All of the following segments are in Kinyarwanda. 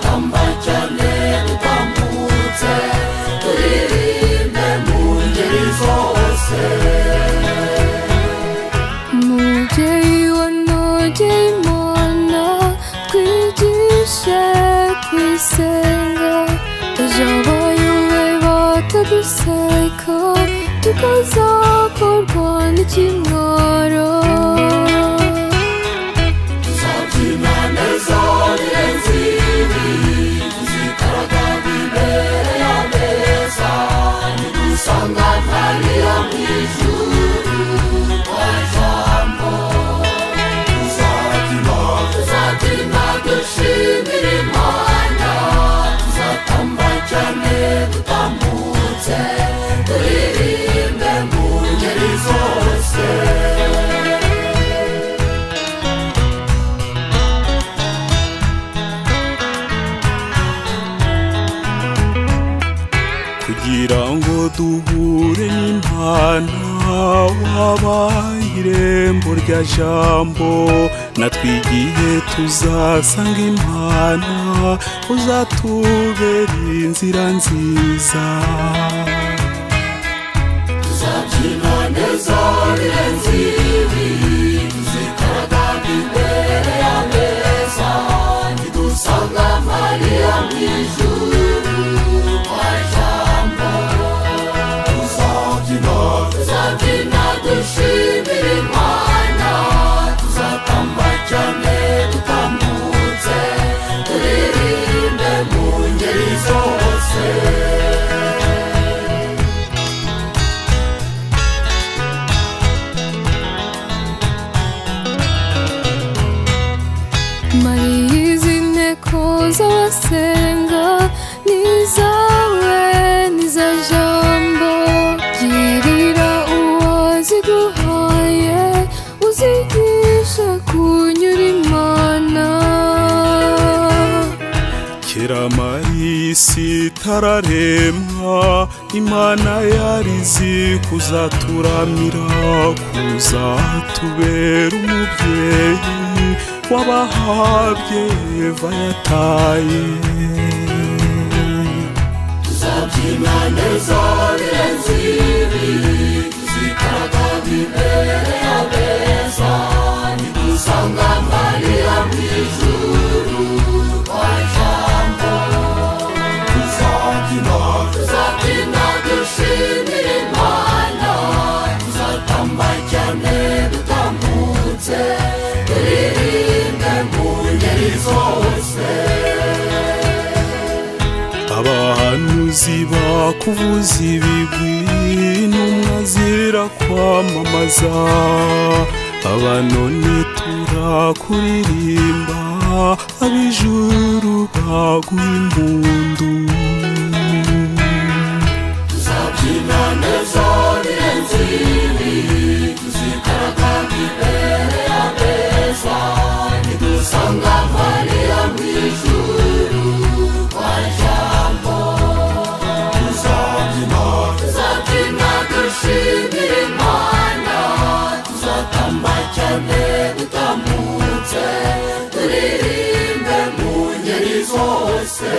Tuzatamba cyane dutambutse, turirimbe mu ngeri zose. Mubyeyi wanogeye Imana, twigishe kwisenga, ejo abayobe bataduseka, tukazakorwa n'ikimwaro. Tuzabyina neza birenze ibi, tuzikaraga imbere y'ameza, nidusanga Mariya mu ijuru kwa Jambo. Tuzabyina, tuzabyina dushimira Imana, tuzatamba cyane dutambutse, turirimbe mu ngeri zose. Kugira ngo duhure n'Imana, wabaye irembo rya Jambo. Natwe igihe tuzasanga Imana, uzatubera inzira nziza. Tuzabyina neza birenze ibi, tuzikaraga imbere y'ameza, nidusanga Mariya mu ijuru kwa Jambo. Tuzabyina, tuzabyina dushimira Imana, tuzatamba cyane dutambutse, turirimbe mu ngeri zose. Mariya, izi nteko z'abasenga ni izawe, ni iza Jambo. Girira uwaziguhaye, uzigishe kunyura Imana. Kera Mariya isi itararemwa, Imana yarizi kuzaturamira, kuzatubera umubyeyi w'abahabye Eva yataye. Tuzabyina neza birenze ibi, tuzikaraga imbere y'ameza, nidusanga Mariya mu ijuru kwa Jambo. Tuzabyina, tuzabyina dushimira Imana, tuzatamba cyane dutambutse, turirimbe mu ngeri zose. Abahanuzi bakuvuza ibigwi, intumwa zirakwamamaza, aba none turakuririmba, ab'ijuru baguha impundu. Tuzabyina neza birenze ibi, tuzikaraga imbere y'ameza, nidusanga Mariya mu ijuru kwa Jambo. Tuzabyina, tuzabyina dushimira Imana, tuzatamba cyane dutambutse, turirimbe mu ngeri zose.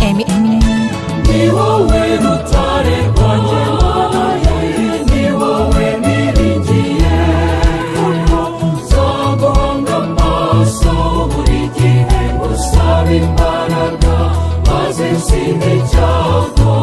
Amy, Amy. Ni wowe rutare rwanjye, Mana yanjye, ni wowe niringiye, kuko nzaguhanga amaso buri gihe, ngusaba imbaraga maze nsinde icyago.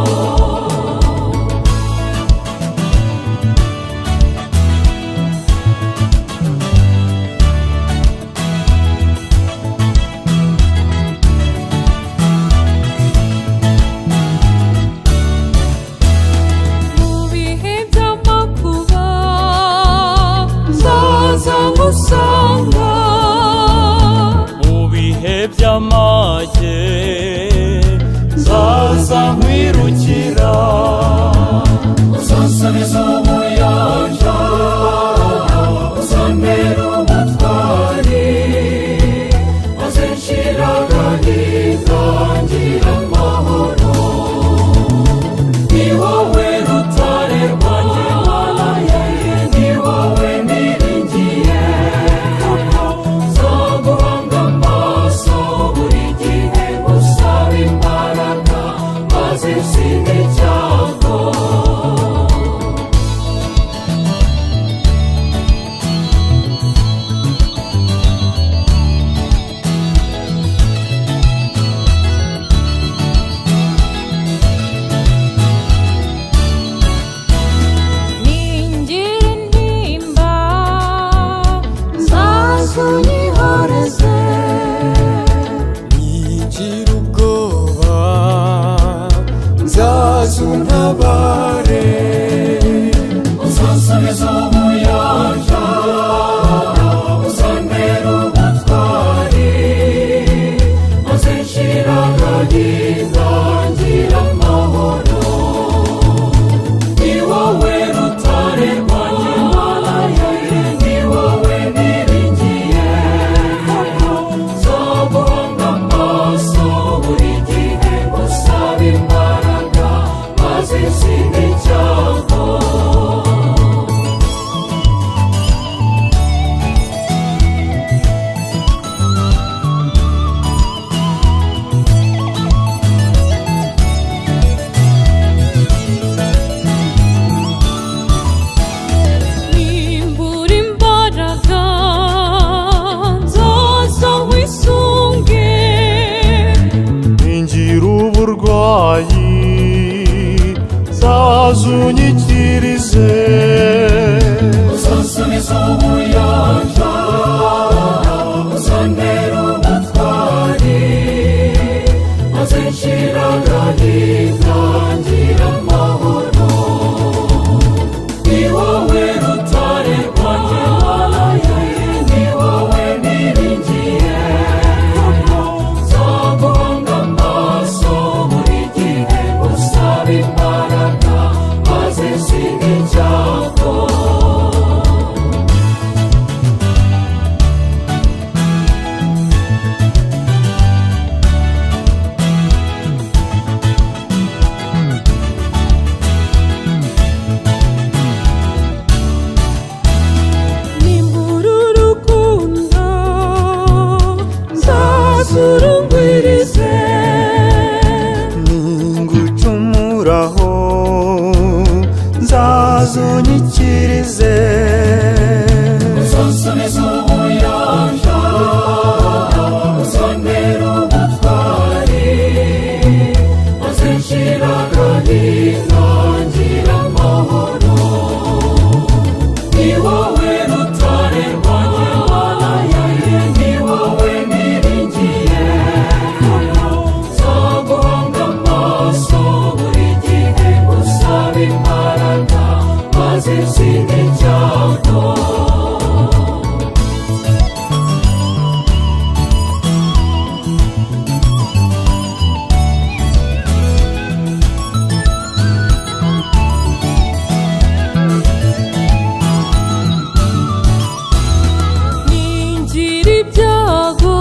Mu bihe by'amakuba nzaza ngusanga. Mu bihe by'amage nzaza nkwirukira. Nzaza unyikirize. Uzansubiza ubuyanja, uzantera ubutwari, maze nshira agahinda ngira amahoro. Ni wowe rutare rwanjye, Mana yanjye, ni wowe niringiye, kuko nzaguhanga amaso buri gihe, usaba imbaraga maze nsiga icyago. Nimbura urukundo nzazurungwirize. Ningucumuraho nzaza unyikirize. Uzansubiza ubuyanja, uzantera ubutwari, maze nshira agahinda ngira amahoro. Ni wowe rutare rwanjye, Mana yanjye, ni wowe niringiye, kuko nzaguhanga amaso buri gihe, usaba imbaraga maze nsiga icyago. Ningira ibyago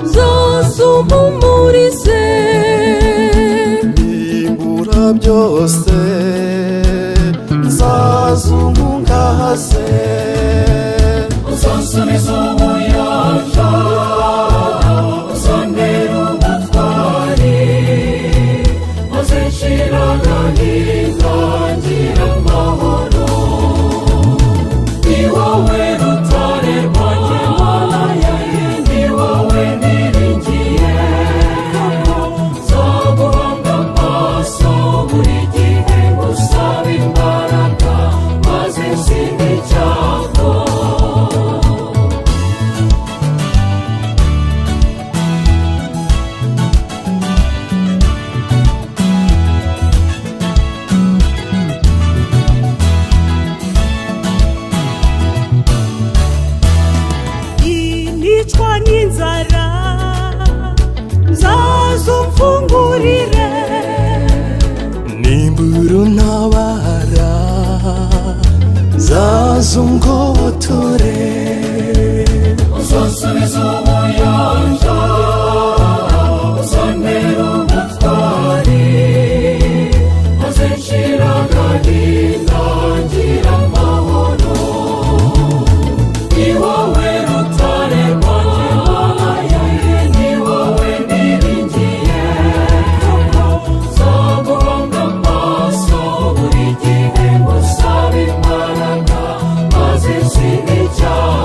nzazumpumurize. Nimbura byose nzaza unkungahaze. Uzansubiza ubuyanja, uzantera ubutwari, maze nshira agahinda ngira amahoro. Ni wowe rutare rwanjye, Mana yanjye, ni wowe niringiye, kuko nzaguhanga amaso buri gihe, usaba imbaraga maze nsiga icyago. Nicwa n'inzara nzaza umfungurire. Nimbura untabara nzaza ungobotore. Uzansubiza ubuyanja, uzantera ubutwari, maze nshira agahinda ngira amahoro. Ni wowe rutare rwanjye, Mana yanjye, ni wowe niringiye, kuko nzaguhanga amaso buri gihe, usaba imbaraga maze nsiga icyago.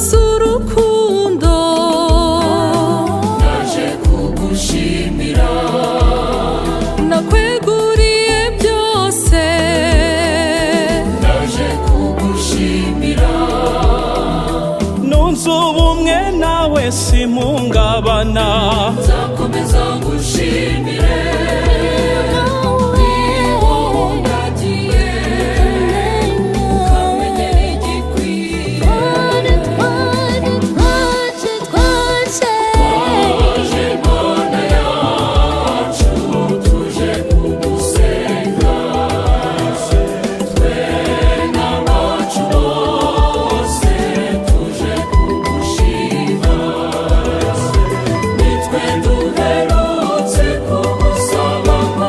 Urukundo. Naje kugushimira. Nakweguriye byose. Naje kugushimira. Nunze ubumwe nawe simpungabana. Nzakomeza ngushimire, ni wowe undagiye, ukamenyera igikwiye. Twaje Mana yacu, tuje kugusenga, twe n'abacu bose tuje kugushima. Nitwe duherutse kugusaba ngo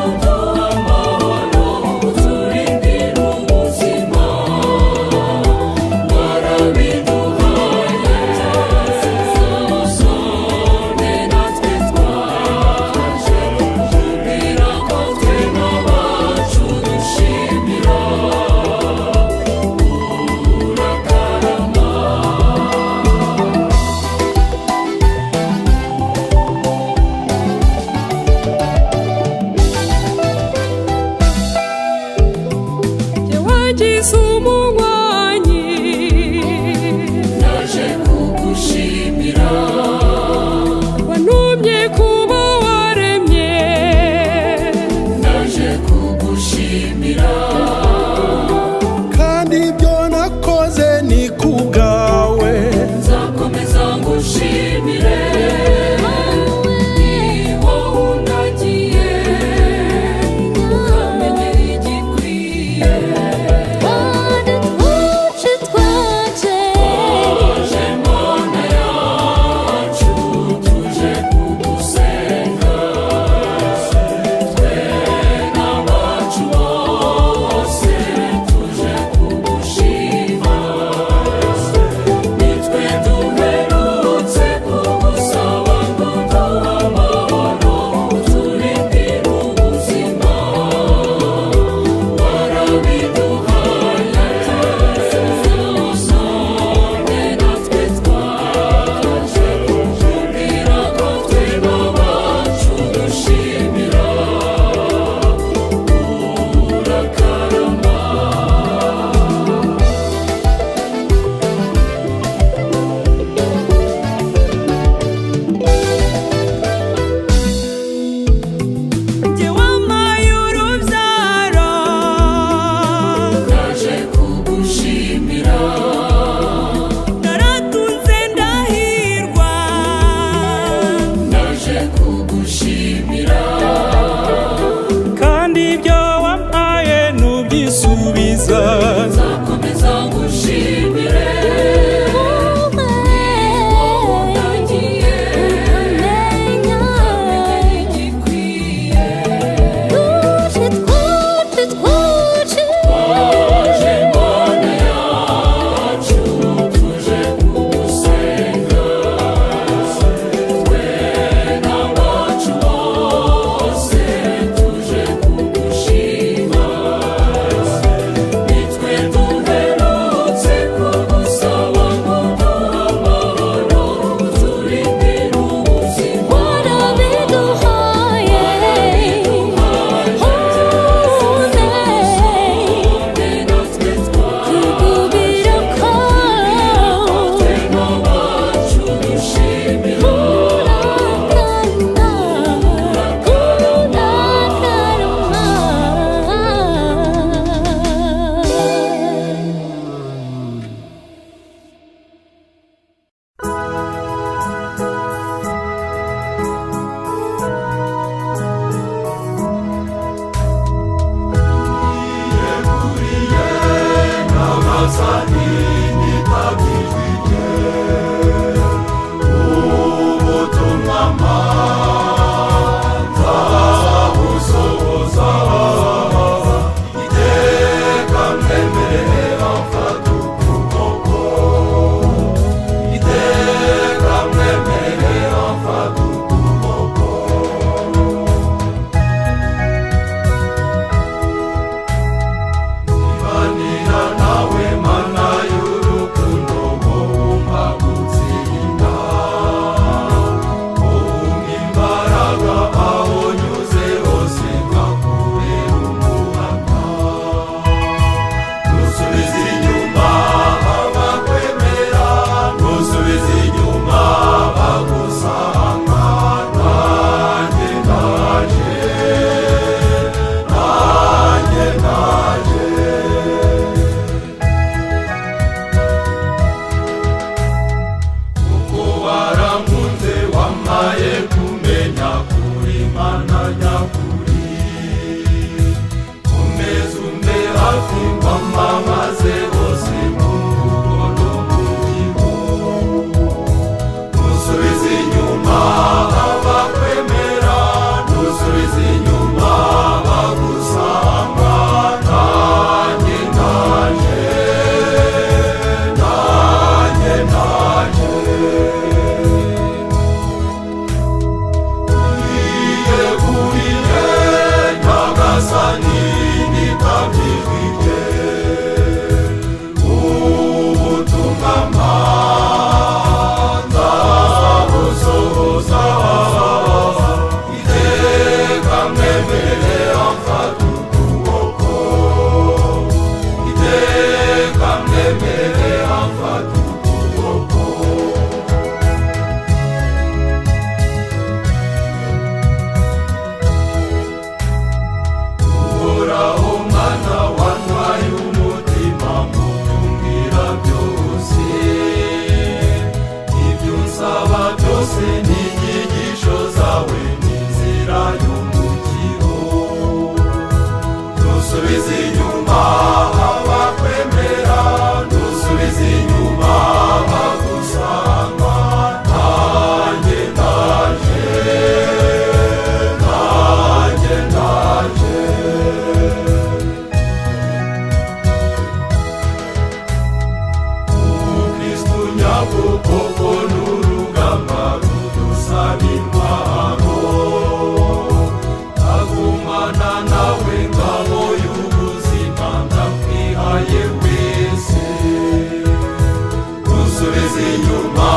Ntusubize inyuma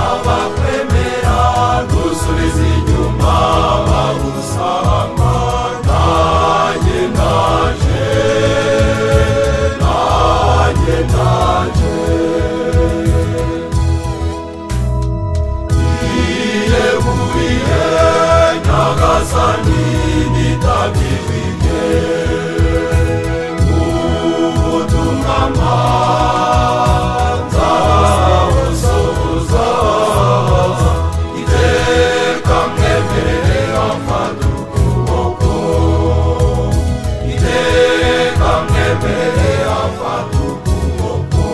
abakwemera, ntusubize inyuma bagusanga. Nanjye ndaje, nanjye ndaje. Niyeguriye Nyagasani nitabye ijwi rye, ubutumwa mpa nzawusohoza. Iteka mwemerere amfata ukuboko, iteka mwemerere amfata ukuboko.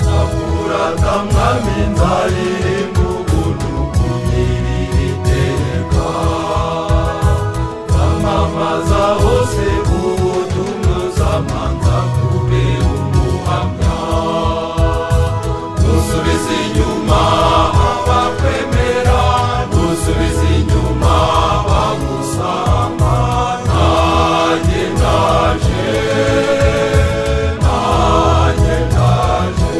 Nzakurata mwami, nzaririmba ubuntu bw'ugirira iteka, nzamamaza hose ubutumwa uzamanza kubera umuhamya. Ntusubize inyuma abakwemera, ntusubize inyuma bagusanga. Nanjye ndaje, nanjye ndaje.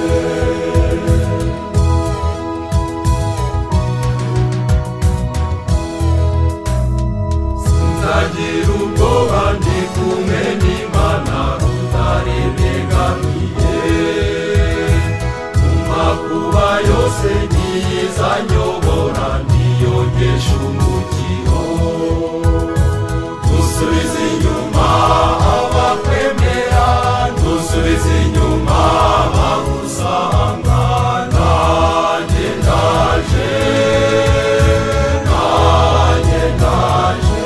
Sinzagira ubwoba ndi kumwe n'Imana rutarebegamiye, mu makuba yose ntizanyobora, ntiyogesha umukiro. Ntusubize inyuma abakwemera, ntusubize inyuma bagusanga. Nanjye ndaje, nanjye ndaje.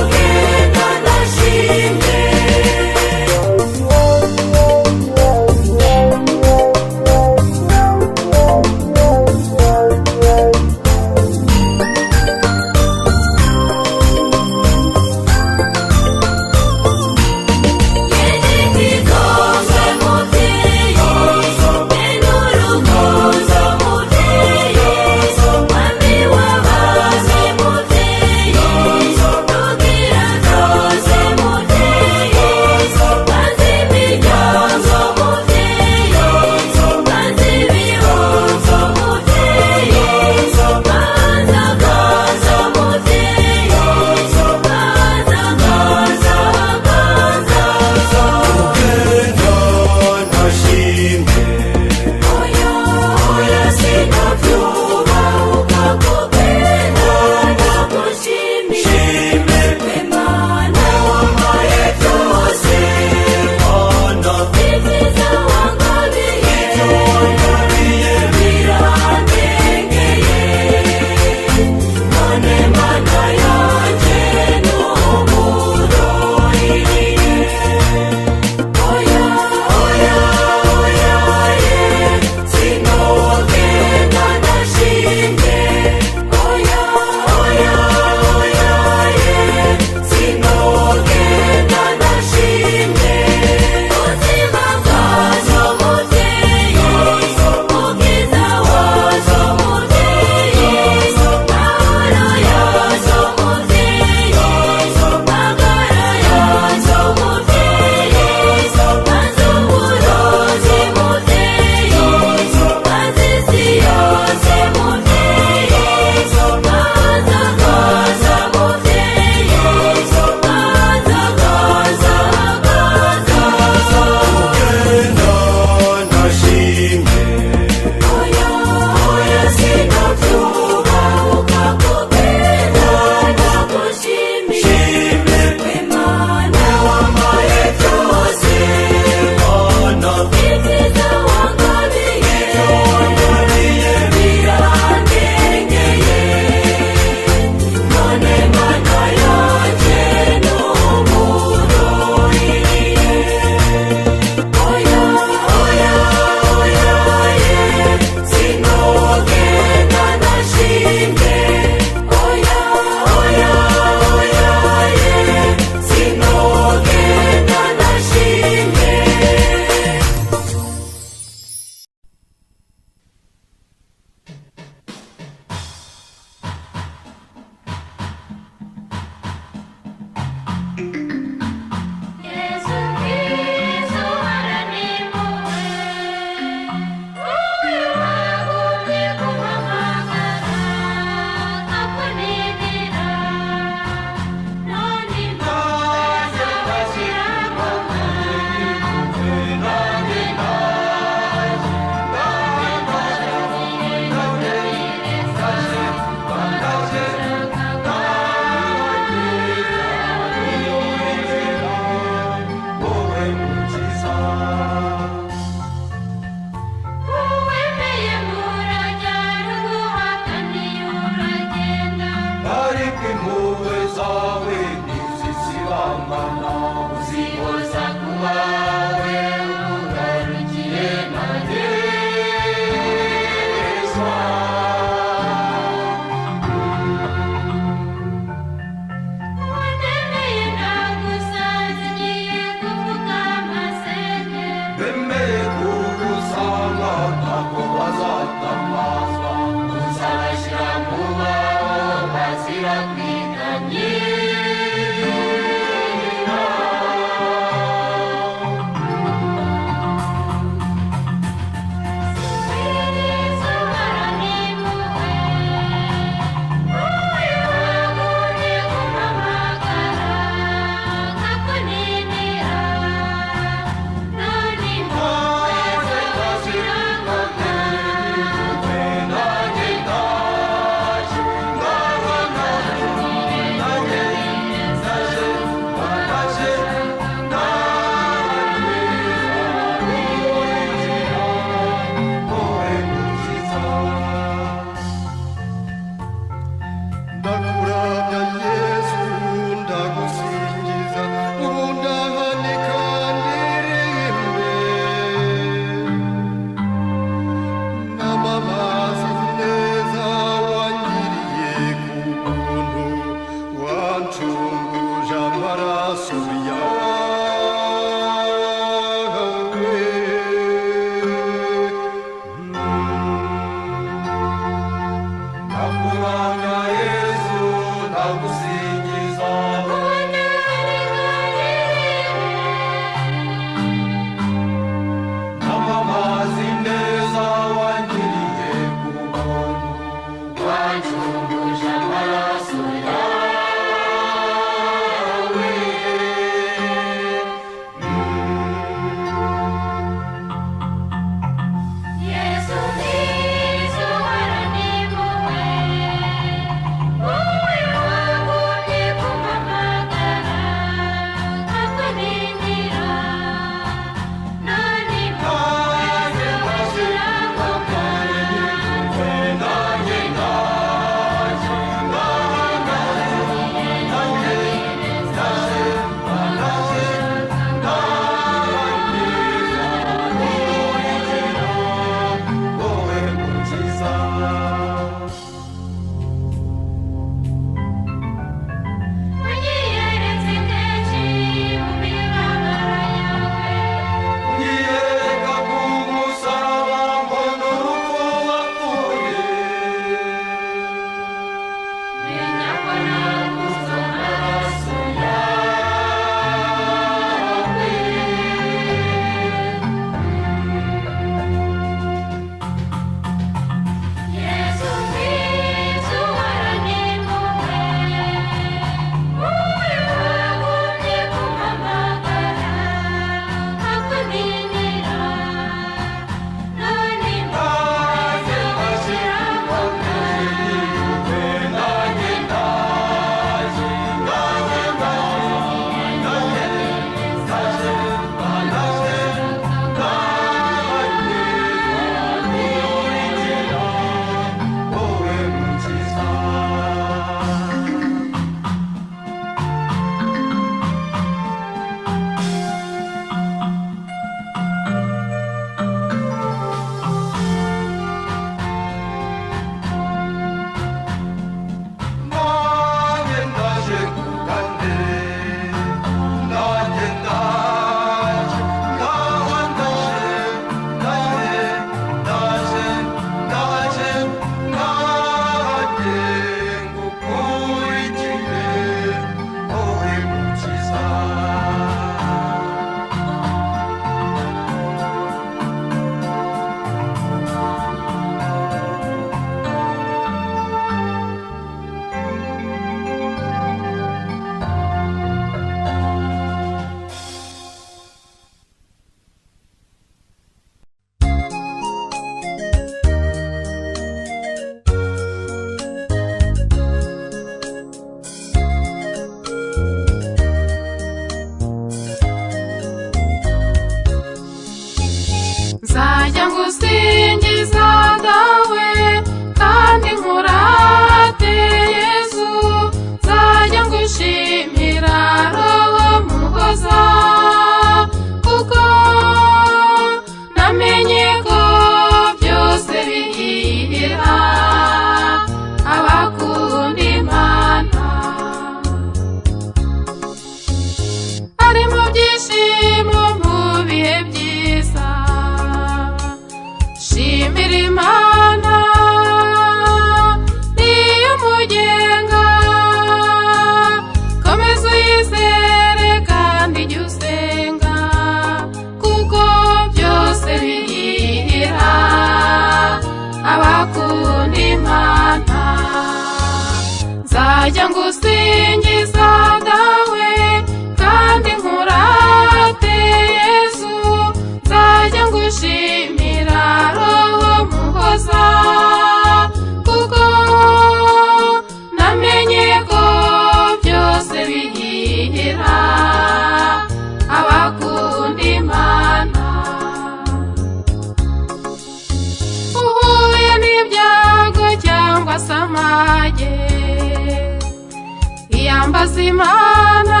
Ambaza Imana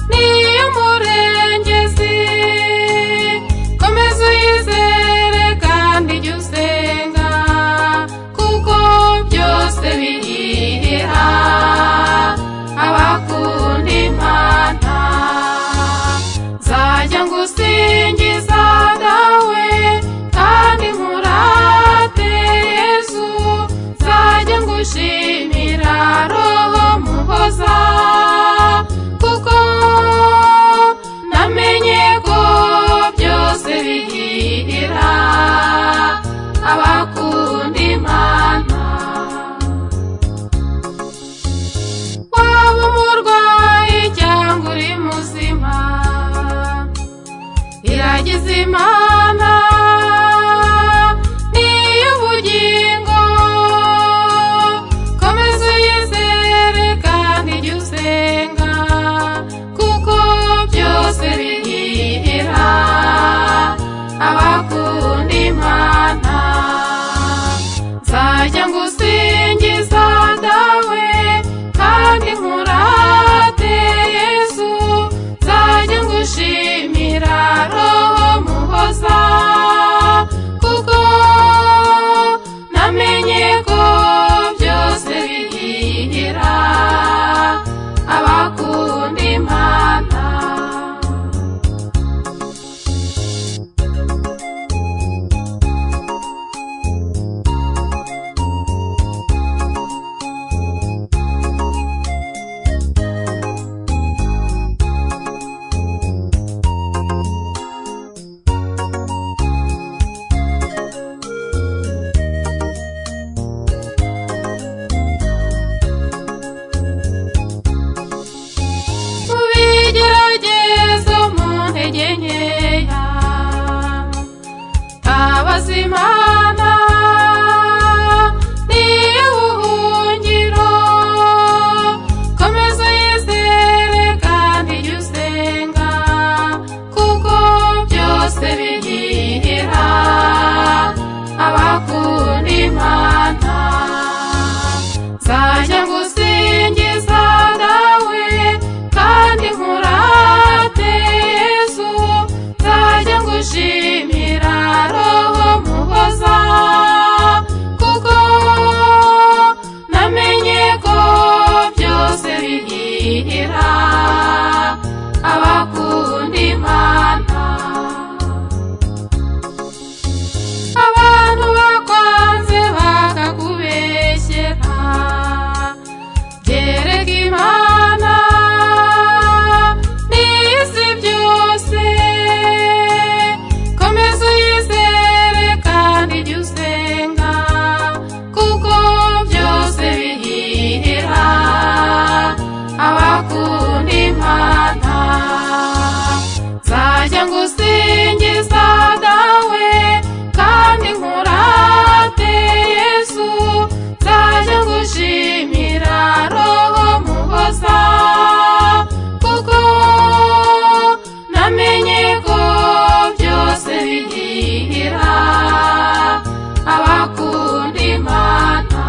niyo murengezi, komeza uyizere kandi jya usenga, kuko byose bihira abakunda Imana. Nzajya ngusingiza dawe kandi nkurate Yezu, nzajya ngushimira Roho Muhoza, kuko namenye ko byose bihira abakunda Imana. Waba umurwayi cyangwa uri muzima, iragize Imana niyo bugingo, komeza uyizere kandi jya usenga, kuko byose bihira abakunda Imana. Nzajya ngusingiza dawe kandi nkurate Yezu, nzajya ngushimira Roho Muhoza, kuko namenye ko byose bihira abakunda Imana. Mu bigeragezo mu ntege nkeya, tabaza Imana niyo buhungiro, komeza uyizere kandi jya usenga, kuko byose bihira abakunda Imana. Nzajya ngusingiza dawe kandi nkurate Yezu, nzajya ngushimira Roho Muhoza, kuko namenye ko byose bihira abakunda Imana. Abantu bakwanze bakakubeshyera, byereka Imana n'isi byose, komeza uyizere kandi jya usenga, kuko byose bihira abakunda Imana. Nzajya ngusingiza dawe kandi nkurate Yezu, nzajya ngushimira Roho Muhoza, kuko namenye ko byose bihira abakunda Imana.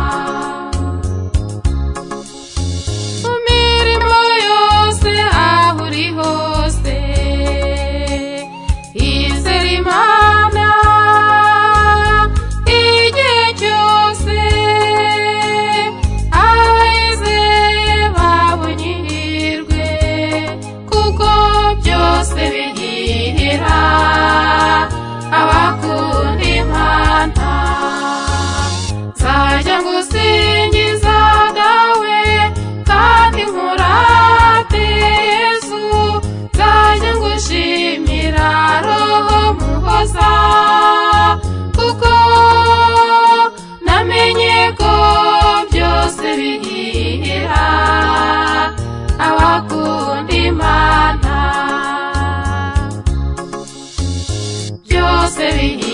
Mu mirimo yose aho uri hose, izere Imana igihe cyose, abayizeye babonye ihirwe, kuko byose bihira abakunda Imana. Nzajya ngusingiza dawe kandi nkurate Yezu, nzajya ngushimira Roho Muhoza, kuko namenye ko byose bihira abakunda Imana. Byose bihira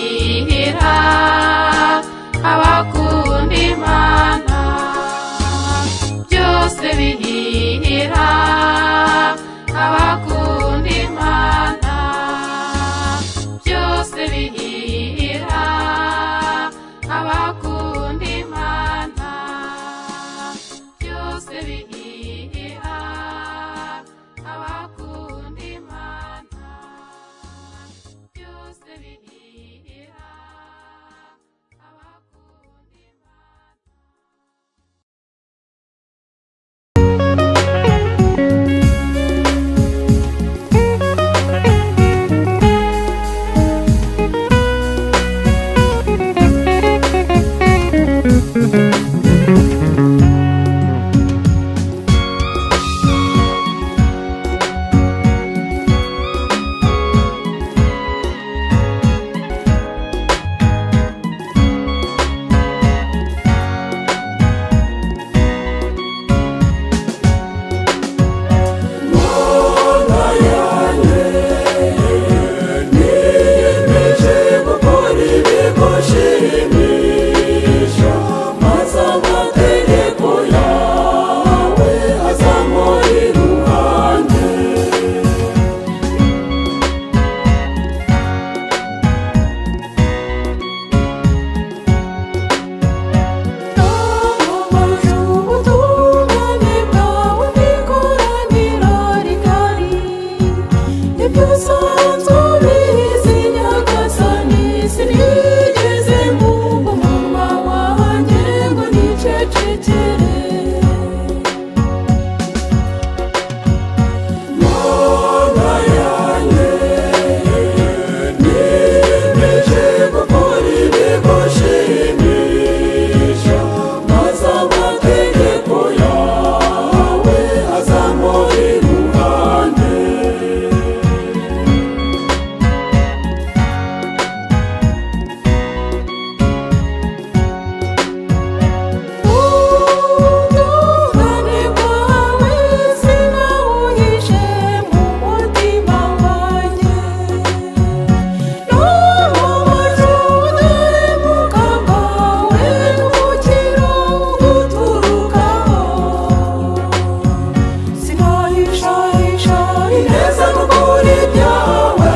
Ineza n'ukuri byawe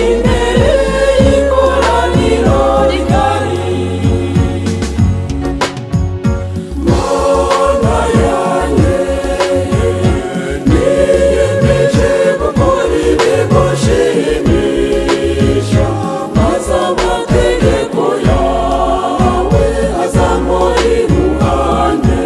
imbere y'ikoraniro rigari. Mana yanjye, niyemeje gukora ibigushimisha, maze amategeko yawe azampore iruhande.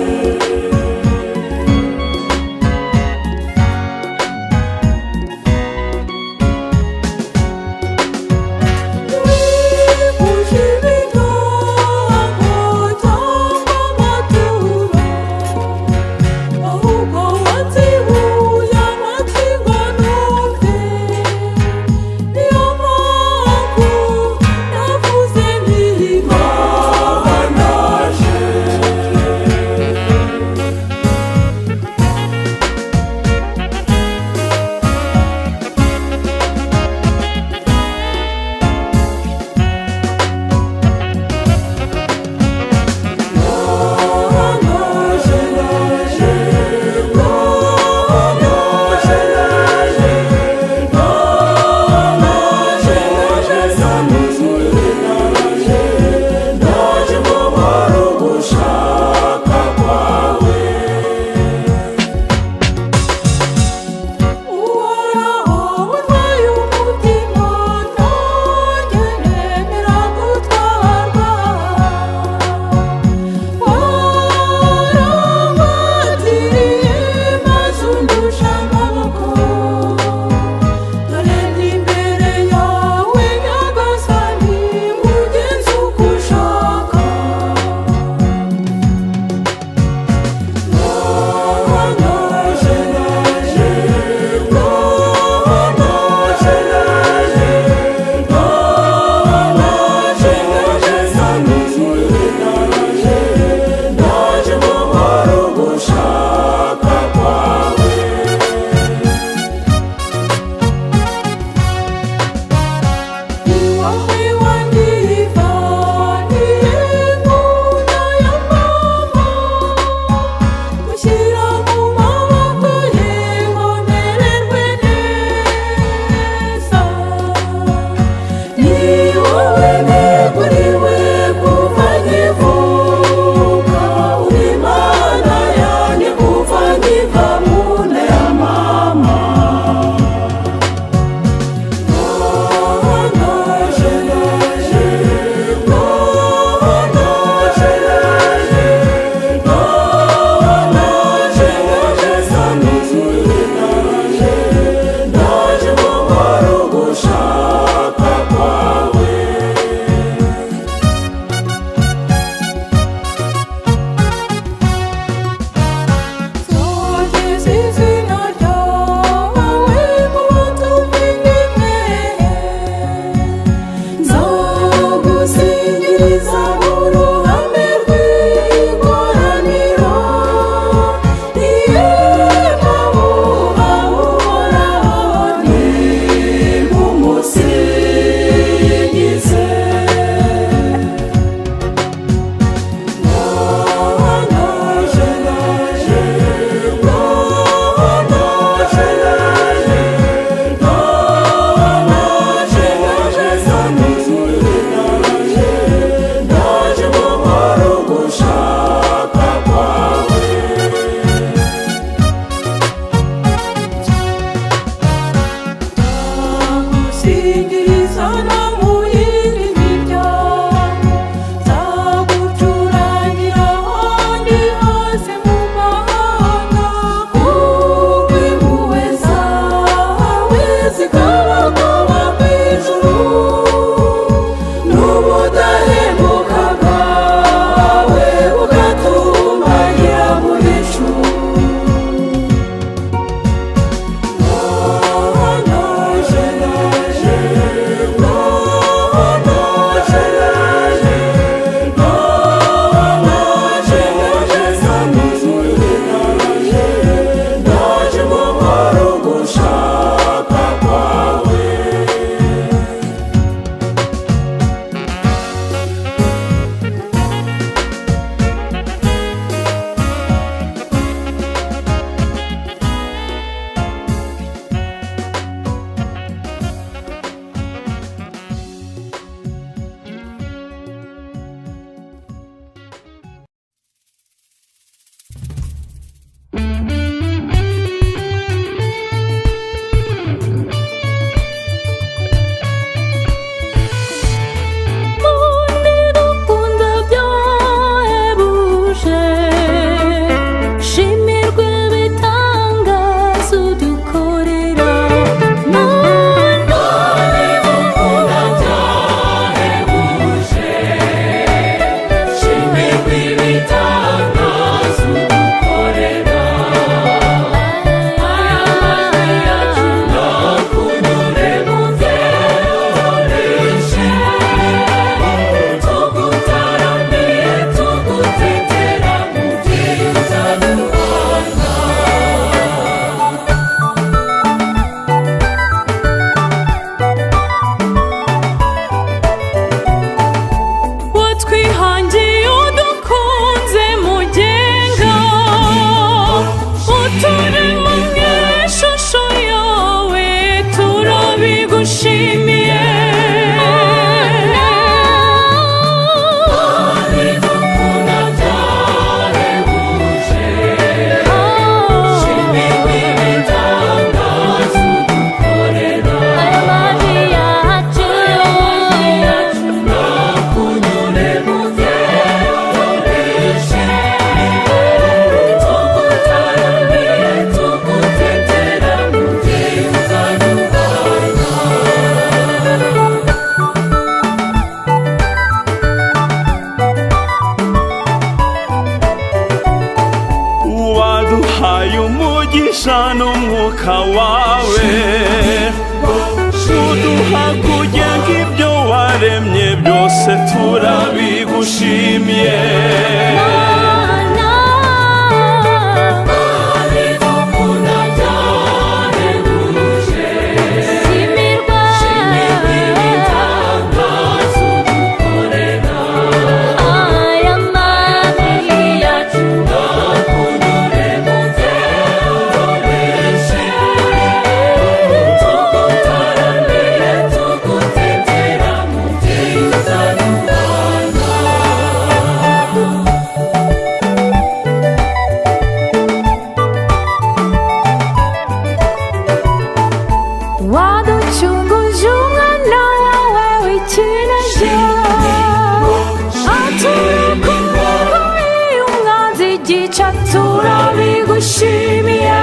Turabigushimiye.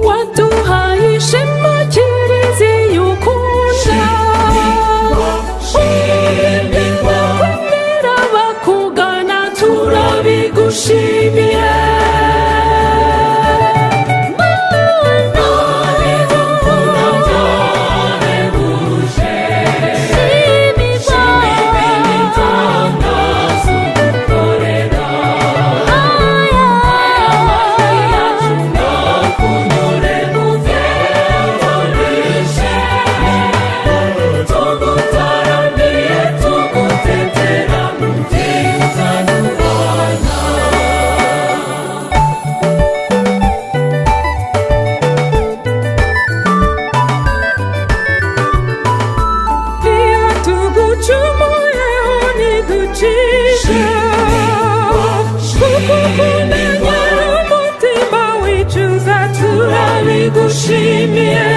Waduhaye ishema, Kiliziya ukunda, kwemera bakugana, turabigushimiye. Iyo tugucumuyeho ntiducishe, kuko kumenya umutima wicuza, turabigushimiye.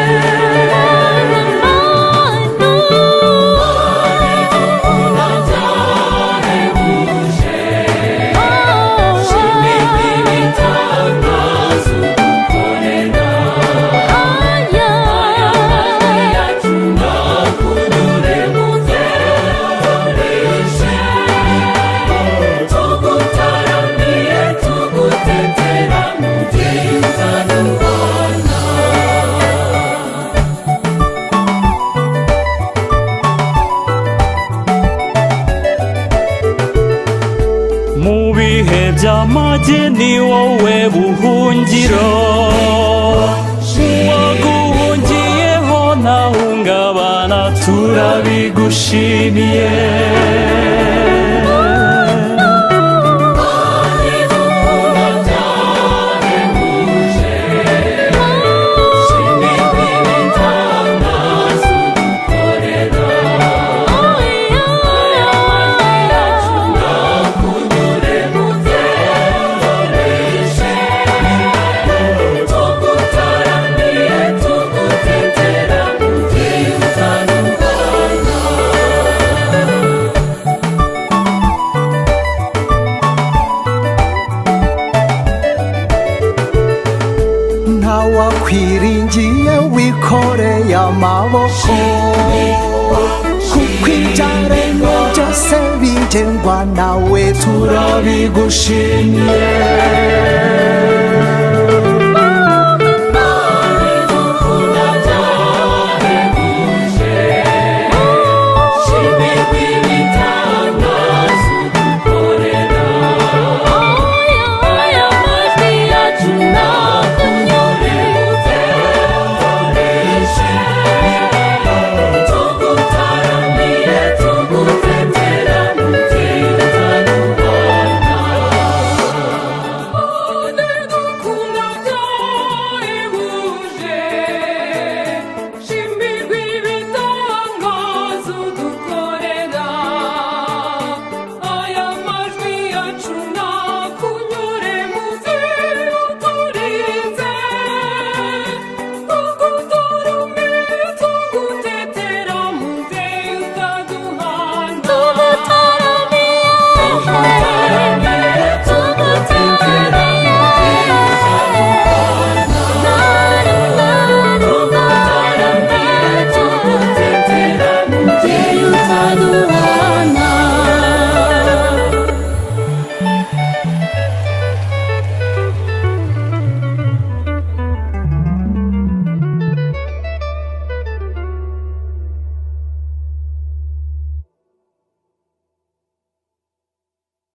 Mu bihe by'amage ni wowe buhungiro, uwaguhungiyeho ntahungabana, turabigushimiye. Ntawakwiringiye wikoreye amaboko, kuko ibyaremwe byose bigengwa nawe, turabigushimiye.